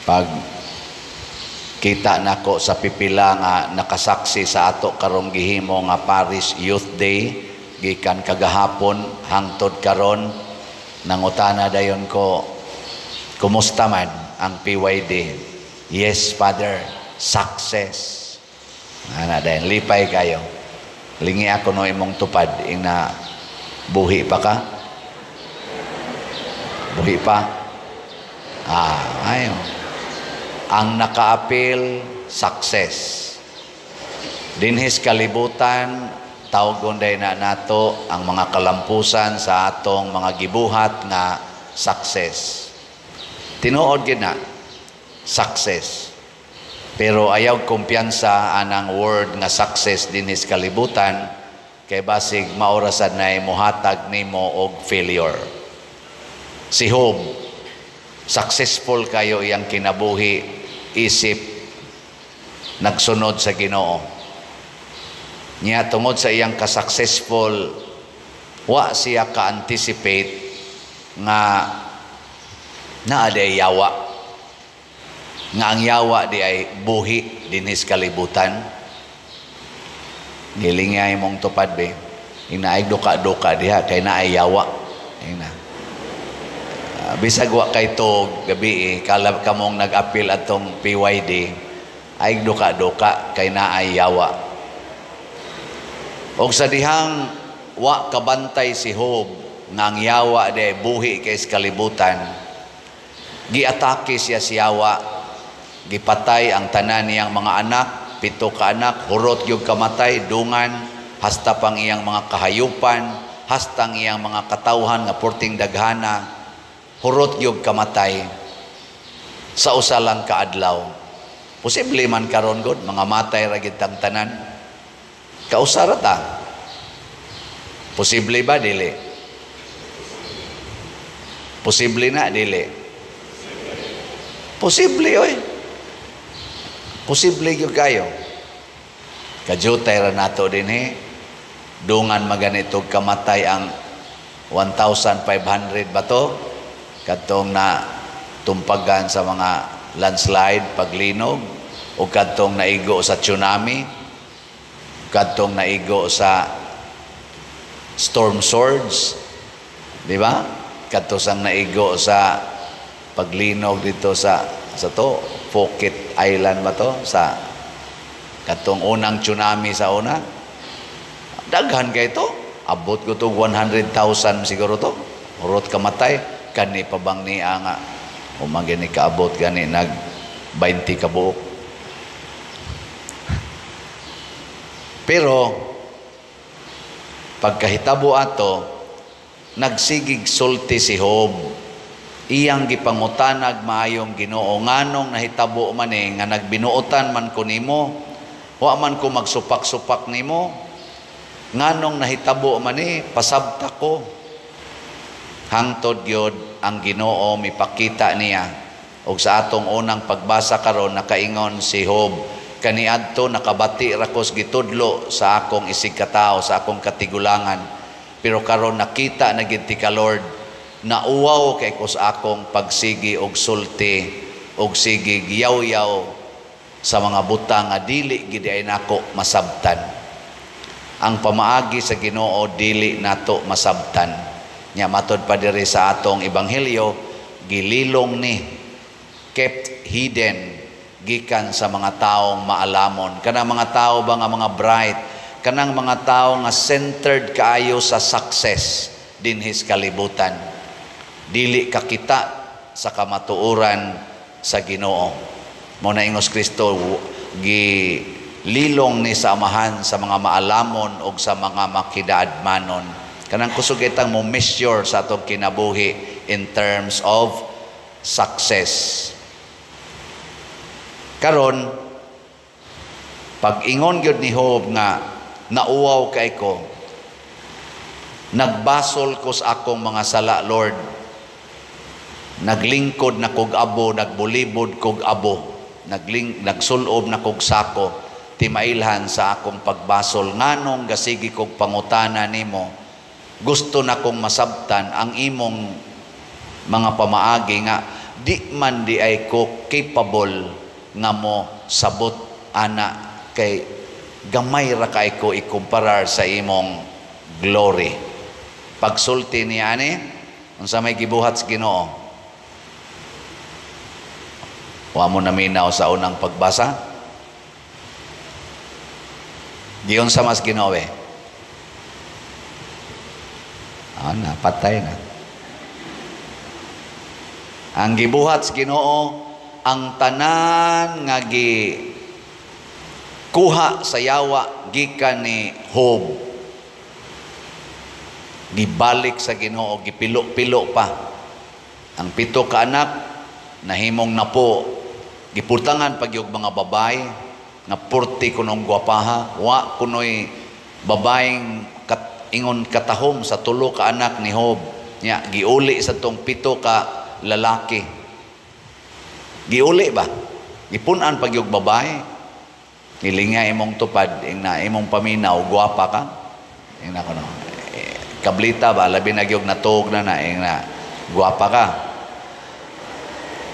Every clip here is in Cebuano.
Pag kita nako sa pipila nga nakasaksi sa ato karong gihimo nga Parish Youth Day gikan kagahapon hangtod karon, nangutana dayon ko, "Kumusta man ang PYD?" "Yes, Father, success." Ana dayon, lipay kayo. Lingi ako no imong tupad ina, buhi pa ka? Buhi pa? Ah, ayo. Ang nakaapil, success. Dinhis kalibutan, tawgon day na nato ang mga kalampusan sa atong mga gibuhat nga success. Tinuod gid na success. Pero ayaw kumpiyansa anang word nga success dinhis kalibutan kay basig maorasad na muhatag nimo og failure. Si Job, successful kayo iyang kinabuhi isip nagsunod sa Ginoo. Nya tungod sa iyang ka-successful, wa siya ka-anticipate nga naa diay yawa. Nga ang yawa di ay buhi dinhis kalibutan. Gilingay mong tupad be. Inaay duka-duka diha kay naay yawa. Ina. Bisag wa kay to gabi eh, kala kamong nag-apil atong PYD ay duka-duka kay naay yawa. Og sa dihang wa kabantay si Job nga ang yawa di ay buhi kay sa kalibutan, giatake siya si yawa, gipatay ang tanan niyang mga anak, 7 ka anak, hurot gyud kamatay, dungan, hasta pang iyang mga kahayupan, hasta ang iyang mga katawhan nga porting daghana, hurot gyud kamatay sa usa lang kaadlaw. Posible man karon gud, mga matay ra gid tang tanan. Kausa ra ta. Posible ba dili? Posible na dili? Posible oy. Posible gyud kayo. Kajutay ra nato dinhi. Dungan maganitog kamatay ang 1,500 ba to? Kadtong na tumpagan sa mga landslide, paglinog, o kadtong naigo sa tsunami, kadtong naigo sa storm surge, di ba? Kadto sang naigo sa paglinog dito sa to, Phuket Island ba to? Sa katong unang tsunami sa una. Daghan kay to. Abot ko to 100,000 siguro to. Hurot kamatay. Kani pa bang niya nga umang gani kaabot gani nag 20 ka buok. Pero pagkahitabo ato, nagsigig sulti si Job. Iyang gipangutanag maayong Ginoo, nganong nahitabo man eh, nga nagbinuotan man ko nimo, wa man ko magsupak-supak nimo, nganong nahitabo man eh, pasabta ko. Hangtod gyud ang Ginoo mipakita niya. Og sa atong unang pagbasa karon, nakaingon si Job, kaniadto nakabati ra ko gitudlo sa akong isig katawo, sa akong katigulangan, pero karon nakita na gid ti ka, Lord, nauwaw kay ko sa akong pagsigi og sulti og sige giyaw-yaw sa mga butang nga dili gid ay nako masabtan. Ang pamaagi sa Ginoo dili nato masabtan. Nya matod pa diri sa atong ebanghelyo, gililong ni, kept hidden gikan sa mga taong maalamon. Kanang mga tao ba nga mga bright, kanang mga tao nga centered kaayo sa success dinhis kalibutan. Dili kakita sa kamatuoran sa Ginoo. Mo na ingos Kristo, gililong ni sa Amahan sa mga maalamon og sa mga makidaadmanon. Kanang kusog itang mo measure sa atong kinabuhi in terms of success. Karon, pag-ingon gyud ni Job nga nauwaw kay ko, nagbasol ko sa akong mga sala, Lord. Naglingkod na kog abo, nagbulibod kog abo, nagsulob na kog sako, timailhan sa akong pagbasol. Nganong gasigi kog pangutana nimo, gusto na kong masabtan ang imong mga pamaagi nga Di man di ay ko capable nga mo sabot ana kay gamay ra kay ko ikumparar sa imong glory. Pagsulti niya ani, unsa may gibuhat sa Ginoo? Wa mo naminaw sa unang pagbasa? Giunsa mas Ginoo eh? Ah, napatay na. Ang gibuhat sa Ginoo, ang tanan nga gi kuha sa yawa gikan ni Job, gibalik sa Ginoo, gipilo-pilo pa. Ang 7 ka anak nahimong napo, giputangan pagyog mga babay nga purti kunong gwapaha, wa kunoy babaeng ingon katahom sa 3 ka anak ni Job. Nya giuli sa tong 7 ka lalaki. Giuli ba? Gipun-an pagyog babae. Nilinga imong tupad, ingna imong paminaw, gwapa ka. Ingna kuno. Kablita ba, labi na gyud natuog na na, ingna gwapa ka.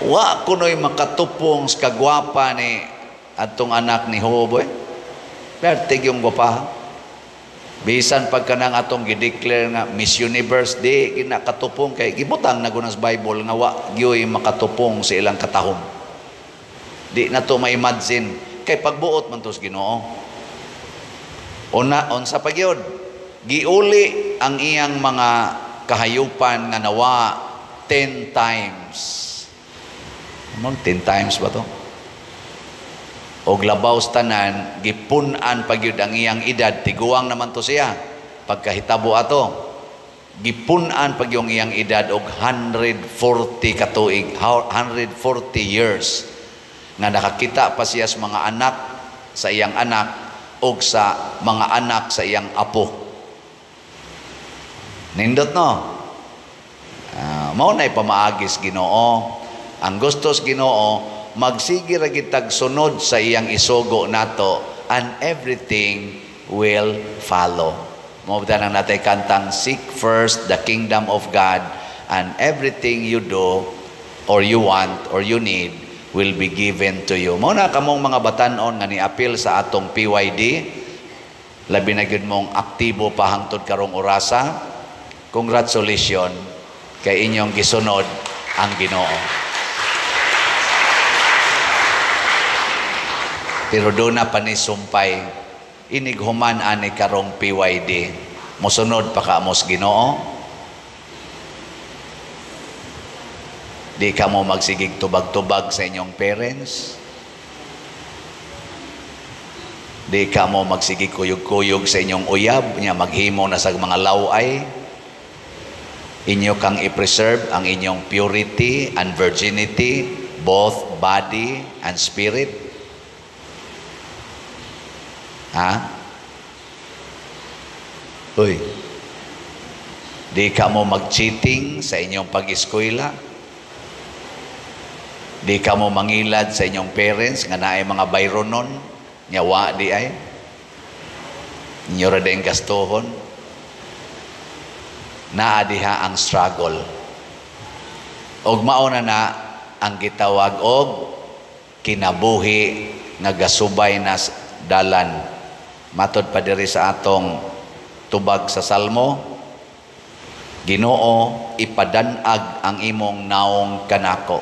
Wa kunoy makatupong sa kagwapa ni atong anak ni Job eh. Pertig yung gwapa. Bisan pagka nang atong gideclare nga Miss Universe, di ginakatupong kay gibutang na gunas Bible nga wa gyoy makatupong sa ilang katahom. Di na to ma-imagine kay pagbuot man to sa Ginoo. Una unsa pa gyud, giuli ang iyang mga kahayupan nga nawa 10 times. Among 10 times ba to? Og labaw sa tanan, gipun-an pa gyud ang iyang edad, tiguang naman to siya pagkahitabo ato. Gipun-an pa gyud ang iyang edad og 140 ka tuig, 140 years nga nakakita pa siya sa mga anak sa iyang anak og sa mga anak sa iyang apo. Nindot no? Mao na'y pamaagis Ginoo. Ang gustos Ginoo, magsige ra gitag sunod sa iyang isugo nato, and everything will follow. Mao ba nang natay kantang seek first the kingdom of God and everything you do or you want or you need will be given to you. Mao na kamong mga batan-on nga niapil sa atong PYD, labi na gyud mong aktibo pa hangtod karong orasa. Congratulations kay inyong gisunod ang Ginoo. Pero doon na panisumpay, inighuman ani karong PYD, mosunod pa ka mos Ginoo. Di ka mo magsigig tubag-tubag sa inyong parents. Di ka mo magsigig kuyog-kuyog sa inyong uyab, nya maghimo na sa mga laway. Inyo kang i-preserve ang inyong purity and virginity, both body and spirit. Ha? Uy. Di ka mo mag-cheating sa inyong pag-eskwela. Di ka mo mangilad sa inyong parents nga naay mga bayronon, nya wa di ay. Inyo ra din gastuhon. Naa diha ang struggle. Og mao na na ang gitawag og kinabuhi nga gasubay na dalan. Matod pa diri sa atong tubag sa Salmo, Ginoo, ipadanag ang imong naong kanako.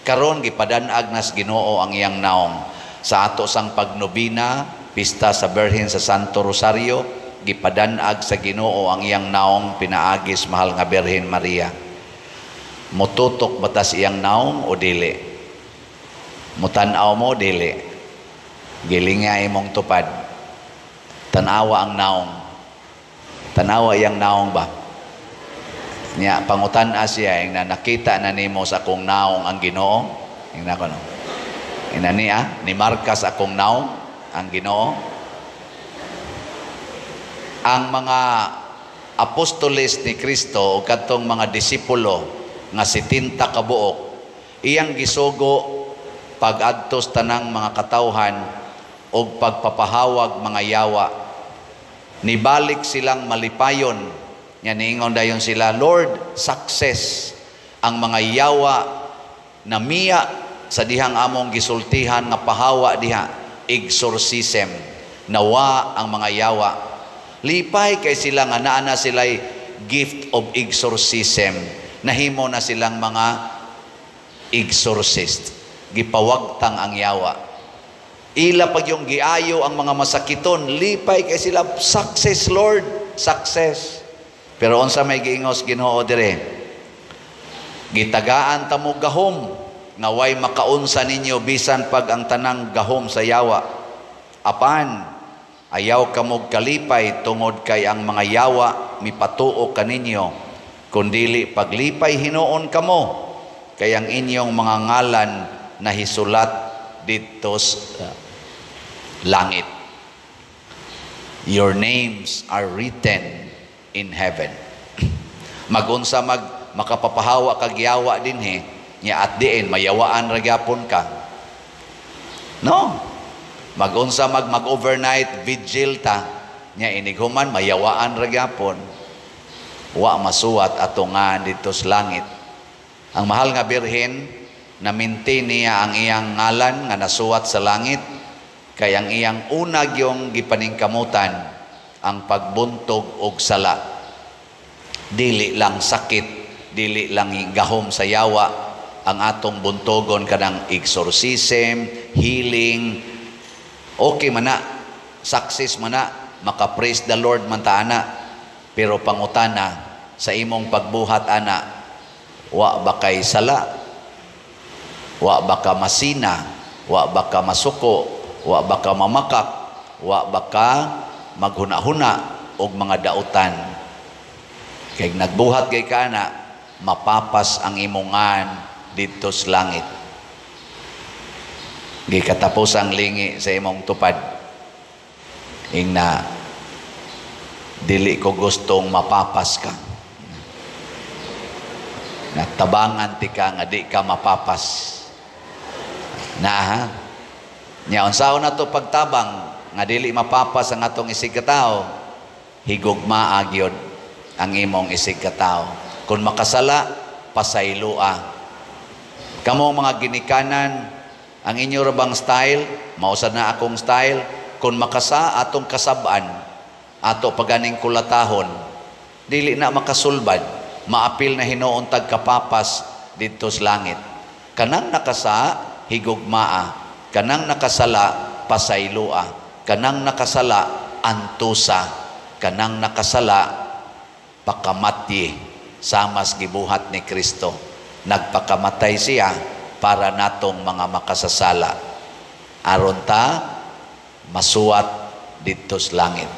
Karon gipadanag nas Ginoo ang iyang naong. Sa ato sang pagnobina, pista sa Birhen sa Santo Rosario, gipadanag sa Ginoo ang iyang naong pinaagis mahal nga Birhen Maria. Mututok batas iyang naong o dili? Mutan-aw mo dili? Gilinga imong tupad. Tanawa ang naong. Tanawa iyang naong ba? Niya pangutan-a siya ing na nakita na nimo sa akong naong ang Ginoo. Ingna ko no. Ina niya ni markas akong naong ang Ginoo. Ang mga apostoles ni Kristo o kadtong mga disipulo nga 70 ka buok iyang gisugo pag-adtos tanang mga katawhan og pagpapahawag mga yawa. Nibalik silang malipayon. Nya niingon dayon sila, Lord, success. Ang mga yawa Namiya sa dihang among gisultihan nga pahawa diha, exorcism. Nawa ang mga yawa. Lipay kay sila nga naa na sila'y gift of exorcism. Nahimo na silang mga exorcist. Gipawagtang ang yawa. Ila pag yung giayo ang mga masakiton, lipay kay sila, success Lord, success. Pero unsa may giingos Ginoo dire? Gitagaan ta mo gahom nga way makaunsa ninyo bisan pag ang tanang gahom sa yawa. Apan ayaw kamog kalipay tungod kay ang mga yawa mipatuo kaninyo, kundili paglipay hinuon kamo kay ang inyong mga ngalan nahisulat didto sa langit. Your names are written in heaven. Magunsa mag makapapahawa kag yawa dinhi nya at diin mayawaan ra gyapon ka. No. Magunsa mag mag-overnight vigil ta nya inighuman mayawaan ra gyapon. Wa masuwat ato nga didto sa langit. Ang mahal nga Birhen, na-maintain niya ang iyang ngalan nga nasuwat sa langit kay ang iyang una gyung gipaningkamutan ang pagbuntog og sala. Dili lang sakit, dili lang gahom sa yawa ang atong buntogon, kanang exorcism, healing, okay man na, success man na, maka-praise the Lord man ta ana. Pero pangutana sa imong pagbuhat ana, wa ba kay sala? Wa ba ka masina? Wa ba ka masuko? Wa ba ka mamakak? Wa ba ka maghuna-huna og mga dautan? Kay nagbuhat kay ka ana, mapapas ang imongan didto sa langit. Gikatapos ang lingi sa imong tupad. Ingna, dili ko gustong mapapas ka. Natabangan ti ka nga di ka mapapas. Na ha? Nya unsaon na to pagtabang nga dili mapapas ang atong isig katao? Higugmaa gyud ang imong isig katao. Kung makasala, pasayloa. Kamo mga ginikanan, ang inyo ra bang style, mao sad na akong style, kung makasa atong kasab-an, ato paganing kulatahon, dili na makasulbad, maapil na hinuon tag kapapas didto sa langit. Kanang nakasa, higugmaa. Kanang nakasala, pasayloa. Kanang nakasala, antusa. Kanang nakasala, pakamatyi. Samas gibuhat ni Kristo. Nagpakamatay siya para natong mga makasasala. Aron ta masuwat didto sa langit.